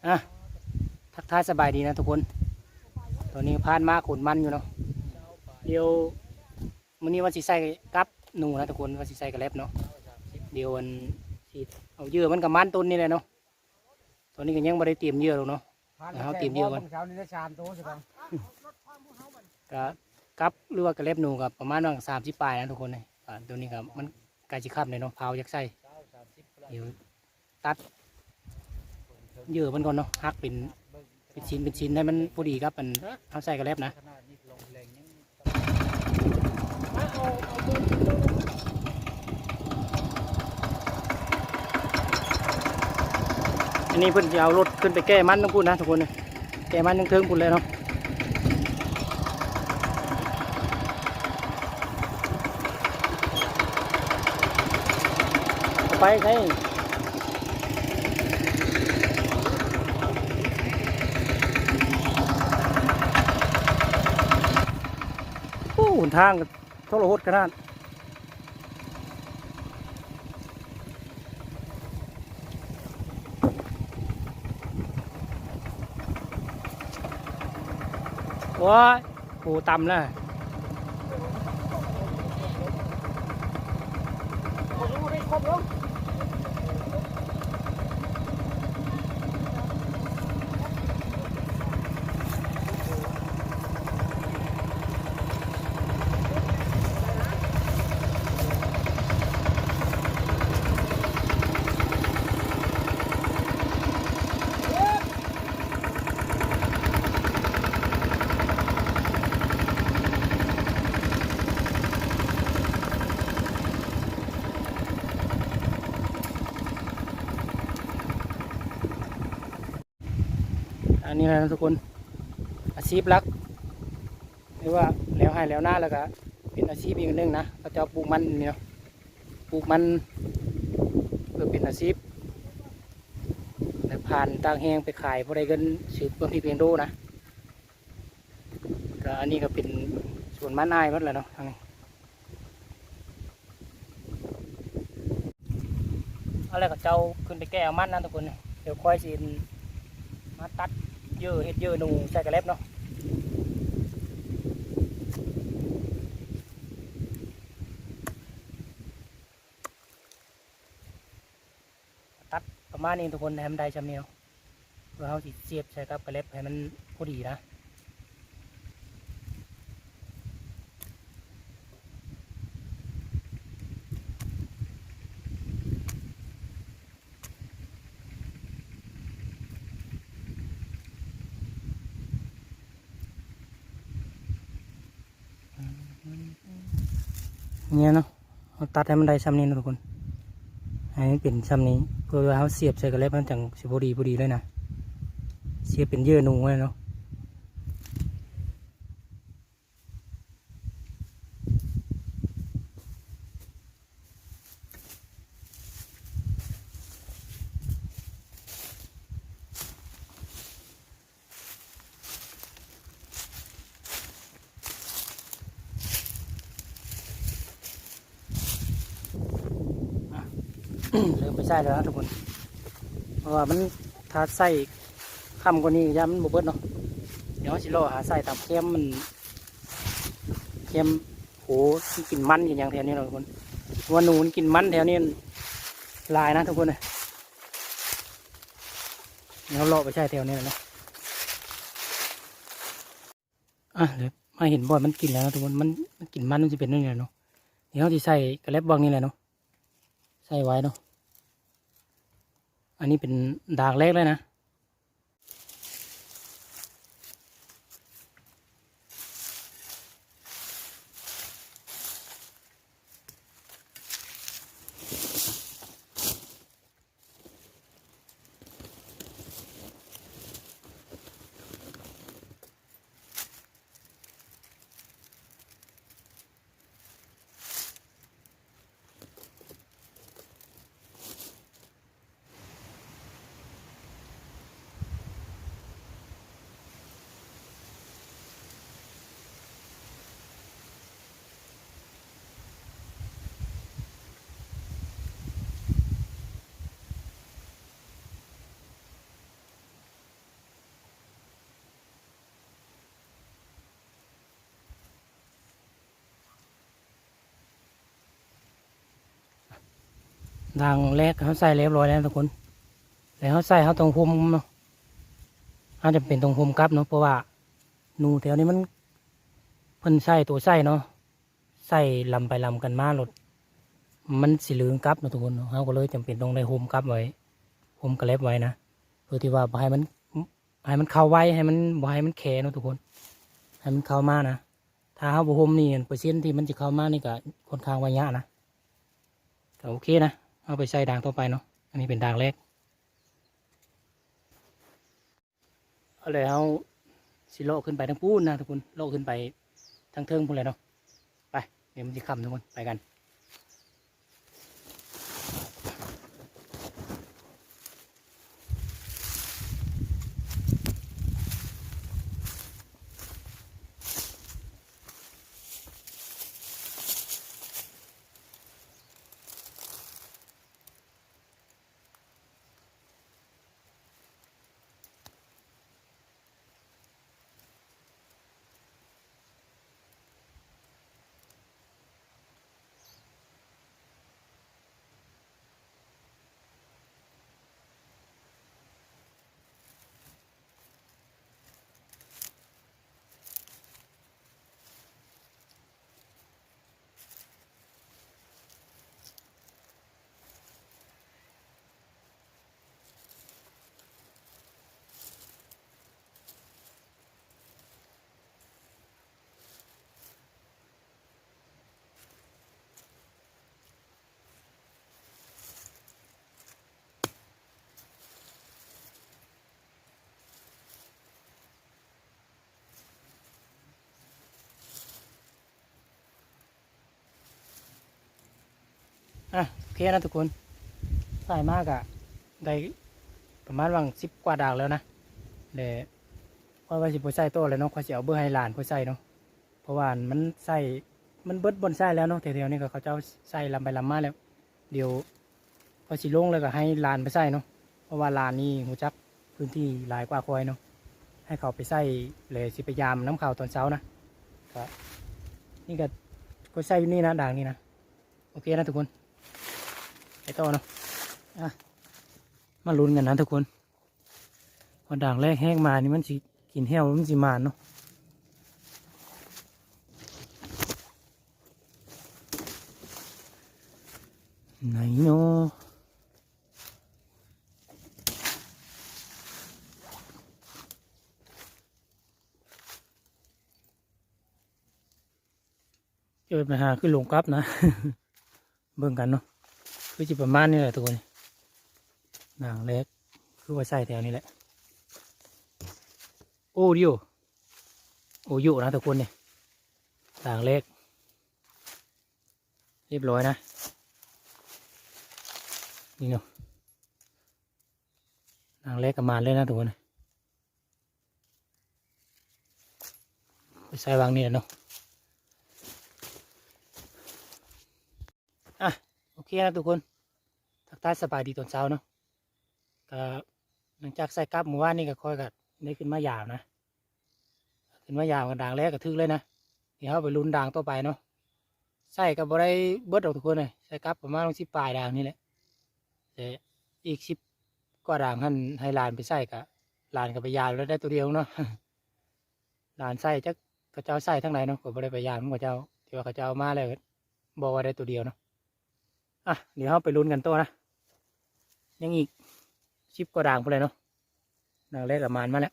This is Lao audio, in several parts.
ອ່ະ ທັກທາຍສະບາຍດີນະທຸກຄົນ. ຕອນນີ້ຜ່ານມາຂົນມັນຢູ່ເນາະ. ດຽວມື້ນີ້ວ່າຊິໃສ່ກັບໜູນະທຸກຄົນ, ວ່າຊິໃສ່ກະແລັບເນາະ. ດຽວອັນຊິເອົາເຫຍື່ອມັນກັບມັນຕົ້ນນີ້ແຫຼະເນາະ. ຕອນນີ້ກໍຍັງບໍ່ໄດ້ຕຽມເຫຍື່ອດອກເນາະ. ເຮົາຕຽມເຫຍື່ອກ່ອນ. ກະກັບ ຫຼືວ່າກະແລັບໜູກໍປະມານວ່າສາມສິບປາຍນະທຸກຄົນ. ອາ ໂຕນີ້ກໍມັນໃກ້ຊິຄ່ຳແລ້ວເນາະ, ພາວຢາກໃສ່. ດຽວຕັດເຫຍື່ອມັນກ່ອນເນາະ, ຫັກເປັນ ເປັນຊິ້ນເປັນຊິ້ນ ໃຫ້ມັນພໍດີກັບອັນເຮົາໃສ່ກະແລັບນະ. ອັນນີ້ເພິ່ນຊິເອົາລົດຂຶ້ນໄປແກ່ມັນທາງພຸ້ນນະທຸກຄົນ, ແກ່ມັນທາງເທິງພຸ້ນແຫຼະເນາະ. ໄປໃສ? ໂອ້ ຫົນທາງກໍທໍລະຫົດຂະໜາດ. ໂອ້ຍ ໂອ້ ຕ່ຳແລ້ວ. ອັນນີ້ນະທຸກຄົນ ອາຊີບຫຼັກ ຫຼືວ່າແລ້ວໄຮ່ແລ້ວນາ ແລ້ວກະເປັນອາຊີບອີກອັນໜຶ່ງນະ. ເຂົາເຈົ້າປູກມັນນີ້ເນາະ, ປູກມັນເພື່ອເປັນອາຊີບ ແລ້ວຜ່ານຕາກແຫ້ງໄປຂາຍ ພໍໄດ້ເງິນຊື້ເຄື່ອງທີ່ພຽງໂດນະ. ກະອັນນີ້ກະເປັນສວນມັນອ້າຍໝົດແລ້ວເນາະ ທາງນີ້. ເອົາແລ້ວ ເຂົາເຈົ້າຂຶ້ນໄປແກ່ເອົາມັນນະທຸກຄົນ. ດຽວຂ້ອຍຊິມາຕັດເຫຍື່ອ ເຮັດເຫຍື່ອໜູໃສ່ກະແລັບເນາະ. ຕັດປະມານນີ້ທຸກຄົນ ໃຫ້ມັນໄດ້ຊ່ຳນີ້ເນາະ. ເພື່ອເຮົາຊິສຽບໃສ່ກັບກະແລັບໃຫ້ມັນພໍດີນະ. ນີ້ເນາະ ເຮົາຕັດໃຫ້ມັນໄດ້ຊ່ຳນີ້ເນາະທຸກຄົນ, ໃຫ້ມັນເປັນຊ່ຳນີ້ ເພື່ອວ່າເຮົາສຽບໃສ່ກະແລັບມັນຈັ່ງຊິພໍດີ ພໍດີເລີຍນະ, ສຽບເປັນເຫຍື່ອໜູໄວ້ເນາະ. ເລີ່ມໄປໃສ່ແລ້ວນະທຸກຄົນ, ເພາະວ່າມັນ ຖ້າໃສ່ຄ່ຳກວ່ານີ້ຢ້ານມັນບໍ່ເບິດເນາະ. ດຽວເຮົາຊິເລາະຫາໃສ່ຕາມແຄມມັນ ແຄມ ໂອ້ ມັນກິນມັນກິນຫຍັງແຖວນີ້ເນາະທຸກຄົນ, ວ່າໜູມັນກິນມັນແຖວນີ້ຫຼາຍນະທຸກຄົນ. ດຽວເຮົາເລາະໄປໃສ່ແຖວນີ້ແຫຼະເນາະ. ອ່ະ ດຽວມາເຫັນບ່ອນມັນກິນແລ້ວນະທຸກຄົນ, ມັນ ມັນກິນມັນ ມັນຊິເປັນແນວນີ້ແຫຼະເນາະ. ດຽວເຮົາຊິໃສ່ກະແລັບບ່ອນນີ້ແຫຼະເນາະ, ໃສ່ໄວ້ເນາະ. ອັນນີ້ເປັນດາກແລກເລີຍນະ. ອ່ະ ດາງແລກເຮົາໃສ່ຮຽບຮ້ອຍແລ້ວທຸກຄົນ ແລ້ວເຮົາໃສ່ ເຮົາຕ້ອງຫົ່ມເນາະ ເຮົາຈຳເປັນຕ້ອງຫົ່ມກັບເນາະ ເພາະວ່າໜູແຖວນີ້ມັນ ເພິ່ນໃສ່ໂຕໃສ່ເນາະ ໃສ່ລຳໄປລຳກັນມາໂລດ ມັນຊິລຶ້ງກັບເນາະທຸກຄົນເນາະ ເຮົາກໍເລີຍຈຳເປັນຕ້ອງໄດ້ຫົ່ມກັບໄວ້ ຫົ່ມກະແລັບໄວ້ນະ ເພື່ອທີ່ວ່າບໍ່ໃຫ້ມັນ ໃຫ້ມັນເຂົ້າໄວ ໃຫ້ມັນ ບໍ່ໃຫ້ມັນແຂເນາະທຸກຄົນ ໃຫ້ມັນເຂົ້າມານະ ຖ້າເຮົາບໍ່ຫົ່ມນີ້ ເປີເຊັນທີ່ມັນຈະເຂົ້າມານີ້ກໍຄ່ອນຂ້າງວ່າຍາກນະ ກໍໂອເຄນະ ເຮົາໄປໃສ່ດາງຕໍ່ໄປເນາະ ອັນນີ້ເປັນດາງແລກ ເອົາແລ້ວ ເຮົາຊິເລາະຂຶ້ນໄປທາງພຸ້ນນະທຸກຄົນ ເລາະຂຶ້ນໄປທາງເທິງພຸ້ນແຫຼະເນາະ ໄປ ດຽວມັນຊິຄ່ຳທຸກຄົນ ໄປກັນ. ອ່ະ ໂອເຄນະທຸກຄົນ ໃສ່ມາກະໄດ້ປະມານຫວ່າງສິບກວ່າດາກແລ້ວນະ ແລະ ຂ້ອຍວ່າຊິບໍ່ໃສ່ຕໍ່ແລ້ວເນາະ ຂ້ອຍຊິເອົາເບີໃຫ້ຫຼານຂ້ອຍໃສ່ເນາະ ເພາະວ່າມັນໃສ່ ມັນເບິດບ່ອນໃສ່ແລ້ວເນາະ ແຖວໆນີ້ກໍເຂົາເຈົ້າໃສ່ລຳໄປລຳມາແລ້ວ ດຽວຂ້ອຍຊິລົງແລ້ວກໍໃຫ້ຫຼານໄປໃສ່ເນາະ ເພາະວ່າຫຼານນີ້ຮູ້ຈັກພື້ນທີ່ຫຼາຍກວ່າຂ້ອຍເນາະ ໃຫ້ເຂົາໄປໃສ່ ແລ້ວຊິໄປຢາມນຳເຂົາຕອນເຊົ້ານະ ກໍ ນີ້ກໍຂ້ອຍໃສ່ຢູ່ນີ້ນະ ດາງນີ້ນະ ໂອເຄນະທຸກຄົນ ໄປຕໍ່ເນາະ ອ່ະ ມາລຸ້ນກັນນະທຸກຄົນ ວ່າດາງແລກແຮກມານີ້ມັນຊິກິນແຫ້ວ ມັນຊິໝານເນາະ ໄຫນເນາະ ເກີດບັນຫາຄືລົງກັບນະ ເບິ່ງກັນເນາະ ຄືຊິປະມານນີ້ແຫຼະທຸກຄົນ ດາງແລກ ຄືວ່າໃສ່ແຖວນີ້ແຫຼະ ໂອດິໂອ ໂອໂຍນະທຸກຄົນນີ້ ດາງແລກ ຮຽບຮ້ອຍນະ ນີ້ເນາະ ດາງແລກກໍໝານເລີຍນະທຸກຄົນ ໄປໃສ່ວາງນີ້ແຫຼະເນາະ ອ່ະ ໂອເຄນະທຸກຄົນ ທັກທາຍສະບາຍດີຕອນເຊົ້າເນາະ ກໍຫຼັງຈາກໃສ່ກັບມື້ວານນີ້ກໍຂ້ອຍກໍໄດ້ຂຶ້ນມາຢາມນະ ຂຶ້ນມາຢາມກັນ ດາງແລກກໍຖືກເລີຍນະ ດຽວເຮົາໄປລຸ້ນດາງຕໍ່ໄປເນາະ ໃສ່ກໍບໍ່ໄດ້ເບິດດອກທຸກຄົນເອີຍ ໃສ່ກັບປະມານສິບປາຍດາງນີ້ແຫຼະ ແຕ່ອີກສິບກວ່າດາງຫັ້ນໃຫ້ຫຼານໄປໃສ່ ກະຫຼານກໍໄປຢາມແລ້ວໄດ້ໂຕດຽວເນາະ ຫຼານໃສ່ຈັກເຂົາເຈົ້າໃສ່ທາງໃດເນາະ ກໍບໍ່ໄດ້ໄປຢາມນຳເຂົາເຈົ້າ ທີ່ວ່າເຂົາເຈົ້າເອົາມາແລ້ວບອກວ່າໄດ້ໂຕດຽວເນາະ ອ່ະ ດຽວເຮົາໄປລຸ້ນກັນຕໍ່ນະ ຍັງອີກສິບກວ່າດາງພຸ້ນແຫຼະເນາະ ດາງແລກກໍໝານມາແລ້ວ.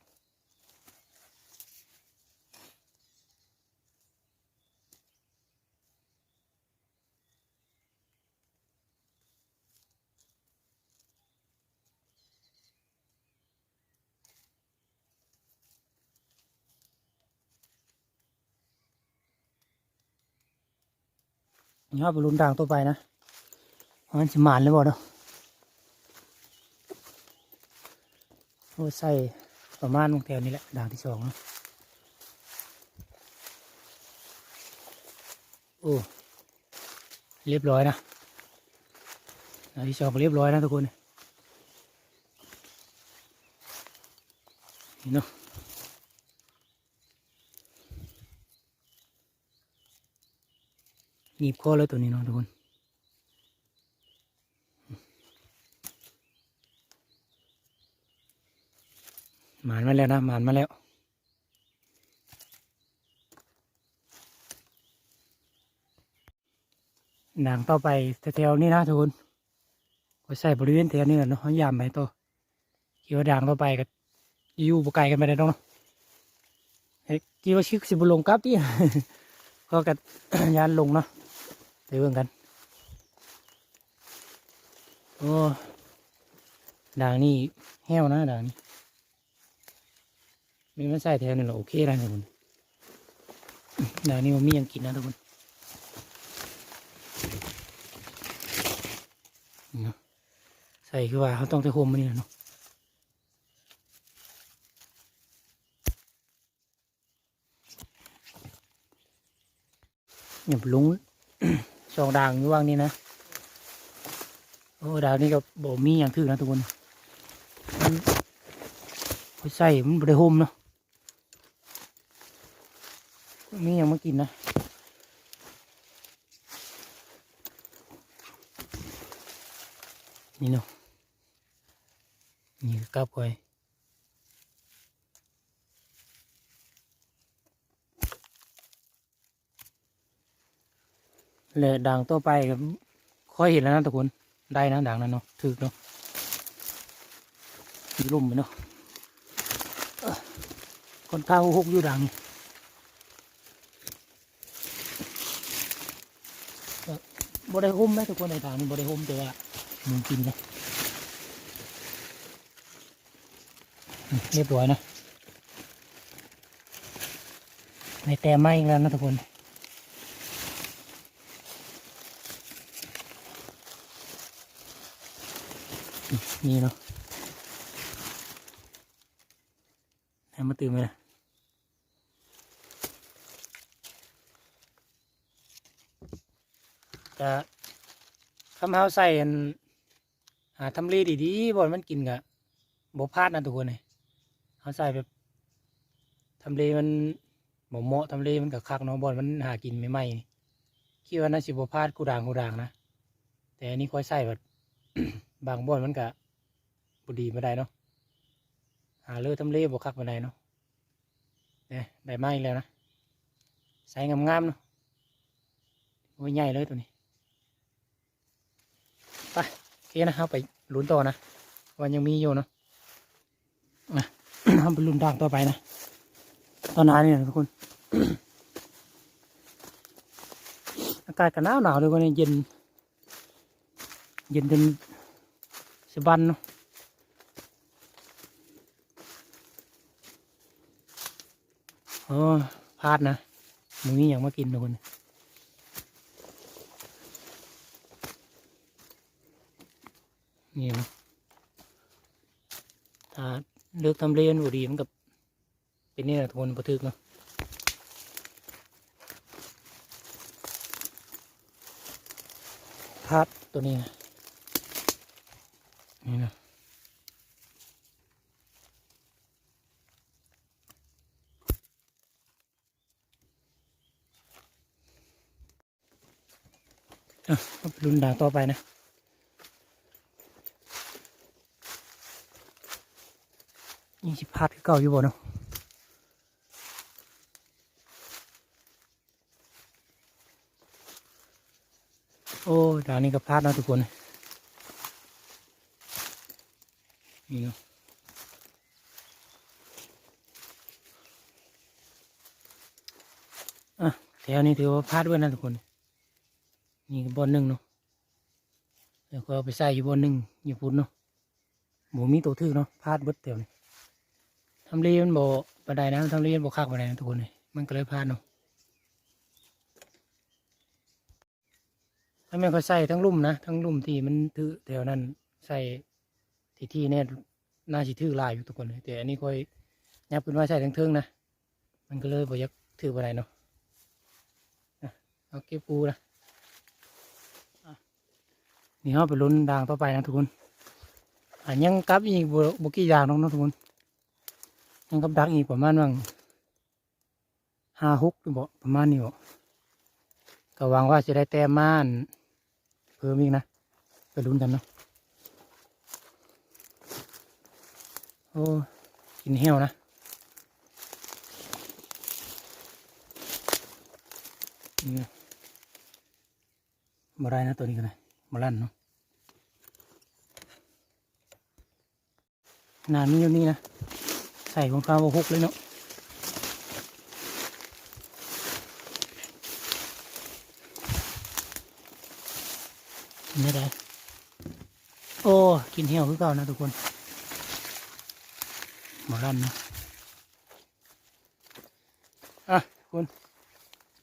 ເຮົາໄປລຸ້ນດາງຕໍ່ໄປນະ ວ່າມັນຊິໝານຫຼືບໍ່ເນາະ. ໂອ້ ໃສ່ປະມານແຖວນີ້ແຫຼະ ດາງທີສອງເນາະ. ໂອ້ ຮຽບຮ້ອຍນະ ດາງທີສອງກໍຮຽບຮ້ອຍນະທຸກຄົນ ນີ້ເນາະ. ໜີບຄໍເລີຍໂຕນີ້ເນາະທຸກຄົນ. ໝານມາແລ້ວນະ ໝານມາແລ້ວ. ດາງຕໍ່ໄປແຖວໆນີ້ນະທຸກຄົນ, ຂ້ອຍໃສ່ບໍລິເວນແຖວນີ້ແຫຼະເນາະ, ເຮົາຢາມໄປຕໍ່. ຄິດວ່າດາງຕໍ່ໄປກໍຢູ່ບໍ່ໄກກັນປານໃດດອກເນາະ. ເອີ ຄິດວ່າຊິ ຊິບໍ່ລົງກັບຕິ ກໍກະຢ້ານລົງເນາະ. ໄປເບິ່ງກັນ. ໂອ້ ດາງນີ້ແຫ້ວນະ ດາງນີ້. ນີ້ມັນໃສ່ແຖວນີ້ລະໂອເຄແລ້ວທຸກຄົນ. ດາງນີ້ບໍ່ມີຫຍັງກິນນະທຸກຄົນ. ນີ້ເນາະ ໃສ່ຄືວ່າເຮົາຕ້ອງໄດ້ໂຮມມື້ນີ້ແຫຼະເນາະ. ຫຍັງໄປລົງ ສອງດາງຢູ່ຫວ່າງນີ້ນະ. ໂອ້ ດາງນີ້ກໍບໍ່ມີຫຍັງຖືກນະທຸກຄົນ. ມັນ ຂ້ອຍໃສ່ມັນບໍ່ໄດ້ໂຮມເນາະ. ມີຫຍັງມາກິນນະ. ນີ້ເນາະ. ນີ້ຄືກັບຂ້ອຍ. ແລະ ດາງຕໍ່ໄປກໍຄ່ອຍເຫັນແລ້ວນະທຸກຄົນ. ໄດ້ນະ ດາງນັ້ນເນາະ ຖືກເນາະ. ມີລົມເນາະ. ເອີ ຂ້ອນຂ້າງຫົກຢູ່ດາງນີ້. ເອີ ບໍ່ໄດ້ໂຮມນະທຸກຄົນ, ດາງນີ້ບໍ່ໄດ້ໂຮມ ແຕ່ວ່າໝູກິນນະ. ຮຽບຮ້ອຍນະ. ໄດ້ແຕ້ມໃໝ່ອີກແລ້ວນະທຸກຄົນ. ນີ້ເນາະ. ໃຫ້ມາຕື່ມໄວ້ນະ. ກະ ຄຳເຮົາໃສ່ອັນ ຫາທຳເລດີໆ ບ່ອນມັນກິນກະບໍ່ພາດນະທຸກຄົນເອີຍ. ເຮົາໃສ່ແບບ ທຳເລມັນບໍ່ເໝາະ ທຳເລມັນກະຄັກເນາະ ບ່ອນມັນຫາກິນໃໝ່ໆ ນີ້ ຄິດວ່າໜ້າຊິບໍ່ພາດຄູ່ດາງຄູ່ດາງນະ. ແຕ່ອັນນີ້ຂ້ອຍໃສ່ແບບ ບາງບ່ອນມັນກະບໍ່ດີປານໃດເນາະ. ຫາເລີທຳເລບໍ່ຄັກປານໃດເນາະ. ເດ້ ໄດ້ມາອີກແລ້ວນະ. ໃສ່ງາມໆເນາະ. ໂອ້ຍ ໃຫຍ່ເລີຍໂຕນີ້. ໄປ ໂອເຄນະ ເຮົາໄປລຸ້ນຕໍ່ນະ ວ່າຍັງມີຢູ່ເນາະ. ນະ ເຮົາໄປລຸ້ນດາງຕໍ່ໄປນະ. ຕອນໜ້ານີ້ນະທຸກຄົນ ອາກາດກໍໜາວໆເລີຍ ວັນນີ້ເຢັນ ເຢັນຈົນສະບັນເນາະ. ໂອ້ ພາດນະ ບໍ່ມີຫຍັງມາກິນທຸກຄົນ. ນີ້ນະ ຖ້າເລືອກທຳເລມັນບໍ່ດີ ມັນກໍເປັນນີ້ນະທຸກຄົນ ບໍ່ຖືກເນາະ. ພາດໂຕນີ້ນະ ນີ້ນະ. ອ່ະ ເຮົາໄປລຸ້ນດາງຕໍ່ໄປນະ. ຍັງຊິພາດຄືເກົ່າຢູ່ບໍ່ເນາະ? ໂອ້ ດາງນີ້ກໍພາດເນາະທຸກຄົນ. ນີ້ເນາະ ອ່ະ ແຖວນີ້ຖືວ່າພາດເບິດນະທຸກຄົນ. ນີ້ກໍບ່ອນໜຶ່ງເນາະ ແລ້ວກໍເອົາໄປໃສ່ຢູ່ບ່ອນໜຶ່ງຢູ່ພຸ້ນເນາະ. ບໍ່ມີໂຕຖືກເນາະ ພາດເບິດແຖວນີ້. ທຳເລມັນບໍ່ປານໃດນະ ທຳເລມັນບໍ່ຄັກປານໃດນະທຸກຄົນເອີຍ ມັນກໍເລີຍພາດເນາະ. ຖ້າແມ່ນຂ້ອຍໃສ່ທັງລຸ່ມນະ ທັງລຸ່ມທີ່ມັນຖືກແຖວນັ້ນ ໃສ່ທີ່ໆແນ່ ໜ້າຊິຖືກຫຼາຍຢູ່ທຸກຄົນເອີຍ. ແຕ່ອັນນີ້ຂ້ອຍຫຍັບຂຶ້ນມາໃສ່ເທິງໆນະ ມັນກໍເລີຍບໍ່ຢາກຖືກປານໃດເນາະ. ອ່ະ ເອົາເກັບກູນະ. ອ່ະ ນີ້ເຮົາໄປລຸ້ນດາງຕໍ່ໄປນະທຸກຄົນ. ອ່ະ ຍັງກັບອີກບໍ່ ບໍ່ກີ່ດາງດອກເນາະທຸກຄົນ. ຍັງກັບດັກອີກປະມານຫວ່າງ ຫ້າຫົກ ນີ້ບໍ ປະມານນີ້ບໍ. ກໍຫວັງວ່າຊິໄດ້ແຕ້ມມາອັນເພີ່ມອີກນະ ໄປລຸ້ນກັນເນາະ. ໂອ້ ກິ ນີ້ແຫ້ວນະ ນີ້ນະ ບໍ່ໄດ້ນະ ຕົວນີ້ກໍໄດ້ ບໍ່ລັ່ນເນາະ. ໜ້າມີຢູ່ນີ້ນະ ໃສ່ຂອງເຂົາບໍ່ຫົກເລີຍເນາະ. ເປັນຈັ່ງໃດ? ໂອ້ ກິນແຫ້ວຄືເກົ່ານະທຸກຄົນ ໝໍລຳນະ. ອ່ະ ທຸກຄົນ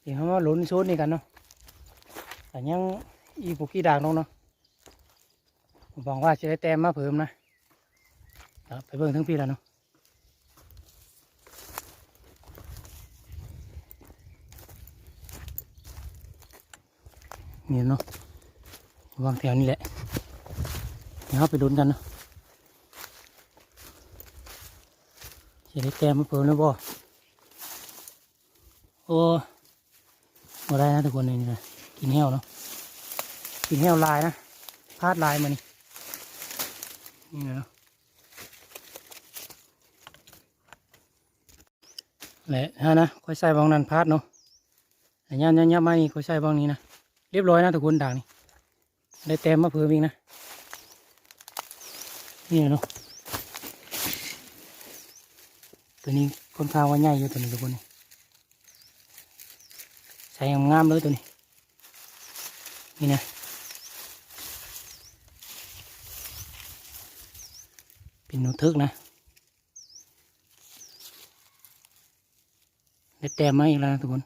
ດຽວເຮົາມາລຸ້ນໂຊນນີ້ກັນເນາະ ກໍຍັງອີກບໍ່ກີ່ດາກດອກເນາະ ຫວັງວ່າຊິໄດ້ແຕ້ມມາເພີ່ມນະ. ເອົາ ໄປເບິ່ງເທິງພີ້ລະເນາະ. ນີ້ເນາະ ວາງແຖວນີ້ແຫຼະ ດຽວເຮົາໄປລຸ້ນກັນເນາະ ຊິໄດ້ແຕ້ມມາເພີ່ມຫຼືບໍ່. ໂອ້ ບໍ່ໄດ້ນະທຸກຄົນ ນີ້ນະ ກິນແຫ້ວເນາະ ກິນແຫ້ວຫຼາຍນະ ພາດຫຼາຍມື້ນີ້ ນີ້ນະ. ແລະ ຫັ້ນນະ ຂ້ອຍໃສ່ບ່ອນນັ້ນພາດເນາະ ແລະ ຍາມ ຍາມ ຍາມມານີ້ ຂ້ອຍໃສ່ບ່ອນນີ້ນະ ລຽບຮ້ອຍນະທຸກຄົນ ດາກນີ້ ໄດ້ແຕ້ມມາເພີ່ມອີກນະ ນີ້ເນາະ. ຕົວນີ້ຄ່ອນຂ້າງວ່າໃຫຍ່ຢູ່ ຕົວນີ້ທຸກຄົນ ໃສ່ງາມໆເລີຍຕົວນີ້ ນີ້ນະ ເປັນໜູເຖິກນະ ໄດ້ແຕ້ມມາອີກແລ້ວນະທຸກຄົນ.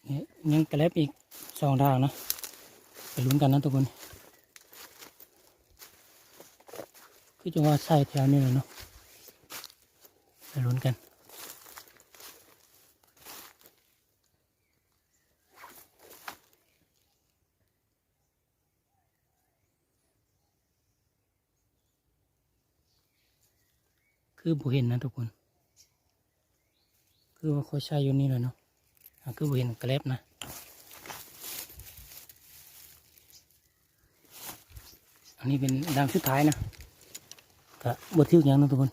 ນີ້ຍັງກະແລັບອີກສອງດາກນະ ໄປລຸ້ນກັນນະທຸກຄົນ ຄືຈັ່ງວ່າໃສ່ແຖວນີ້ແຫຼະເນາະ ໄປລຸ້ນກັນ. ຄືບໍ່ເຫັນນະທຸກຄົນ ຄືວ່າຂ້ອຍໃສ່ຢູ່ນີ້ແຫຼະເນາະ ອ່າ ຄືບໍ່ເຫັນກະແລັບນະ. ອັນນີ້ເປັນດາກສຸດທ້າຍນະ ກະບໍ່ຖືກຫຍັງນະທຸກຄົນ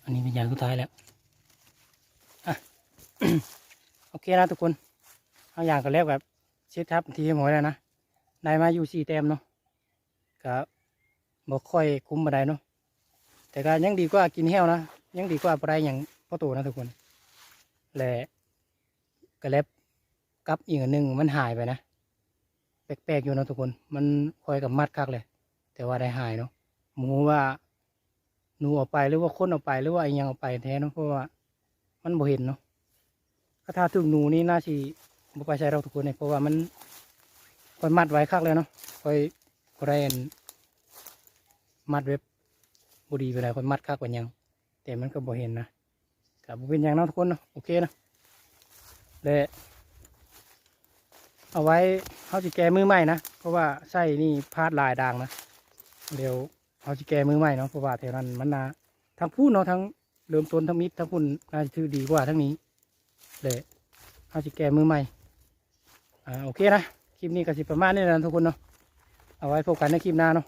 ອັນນີ້ເປັນດາກສຸດທ້າຍແລ້ວ. ອ່ະ ໂອເຄນະທຸກຄົນ ເຮົາຢາງກະແລັບກະເຊັດທັບທີ່ຮຽບຮ້ອຍແລ້ວນະ ໄດ້ມາຢູ່ສີ່ແຕ້ມເນາະ ກະບໍ່ຄ່ອຍຄຸ້ມປານໃດເນາະ ແຕ່ກະຍັງດີກວ່າກິນແຫ້ວນະ ຍັງດີກວ່າບໍ່ໄດ້ຫຍັງພໍໂຕນະທຸກຄົນ. ແລະ ກະແລັບກັບອີກອັນໜຶ່ງມັນຫາຍໄປນະ ແປກໆຢູ່ເນາະທຸກຄົນ ມັນ ຂ້ອຍກະມັດຄັກແຫຼະ ແຕ່ວ່າໄດ້ຫາຍເນາະ ບໍ່ຮູ້ວ່າ ໜູເອົາໄປ ຫຼືວ່າຄົນເອົາໄປ ຫຼືວ່າອີ່ຫຍັງເອົາໄປແທ້ເນາະ ເພາະວ່າມັນບໍ່ເຫັນເນາະ. ຄັນຖ້າຖືກໜູນີ້ໜ້າຊິບໍ່ໄປໃສດອກທຸກຄົນເອີຍ ເພາະວ່າມັນ ຂ້ອຍມັດໄວ້ຄັກແລ້ວເນາະ ຂ້ອຍ ຂ້ອຍໄດ້ອັນ ມັດແບບບໍ່ດີປານໃດ ຂ້ອຍມັດຄັກປານຫຍັງ ແຕ່ມັນກໍບໍ່ເຫັນນະ. ກໍບໍ່ເປັນຫຍັງເນາະທຸກຄົນເນາະ ໂອເຄນະ ແລະ ເອົາໄວ້ເຮົາຊິແກ່ມື້ໃໝ່ນະ ເພາະວ່າໃສ່ນີ້ພາດຫຼາຍດາກນະ ດຽວເຮົາຊິແກ່ມື້ໃໝ່ເນາະ ເພາະວ່າແຖວນັ້ນມັນໜ້າ ທາງພຸ້ນເນາະ ທາງເລີ່ມຕົ້ນທຳອິດທາງພຸ້ນໜ້າຊິຖືກດີກວ່າທາງນີ້ ແລະ ເຮົາຊິແກ່ມື້ໃໝ່. ອ່າ ໂອເຄນະ ຄລິບນີ້ກໍຊິປະມານນີ້ແຫຼະນະທຸກຄົນເນາະ ເອົາໄວ້ພົບກັນໃນຄລິບໜ້າເນາະ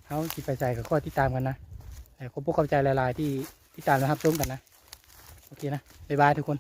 ເຮົາຊິໄປໃສກໍຄອຍຕິດຕາມກັນນະ ແລະ ຂອບອົກຂອບໃຈຫຼາຍໆທີ່ຕິດຕາມ ແລະ ຮັບຊົມກັນນະ ໂອເຄນະ ບາຍບາຍທຸກຄົນ.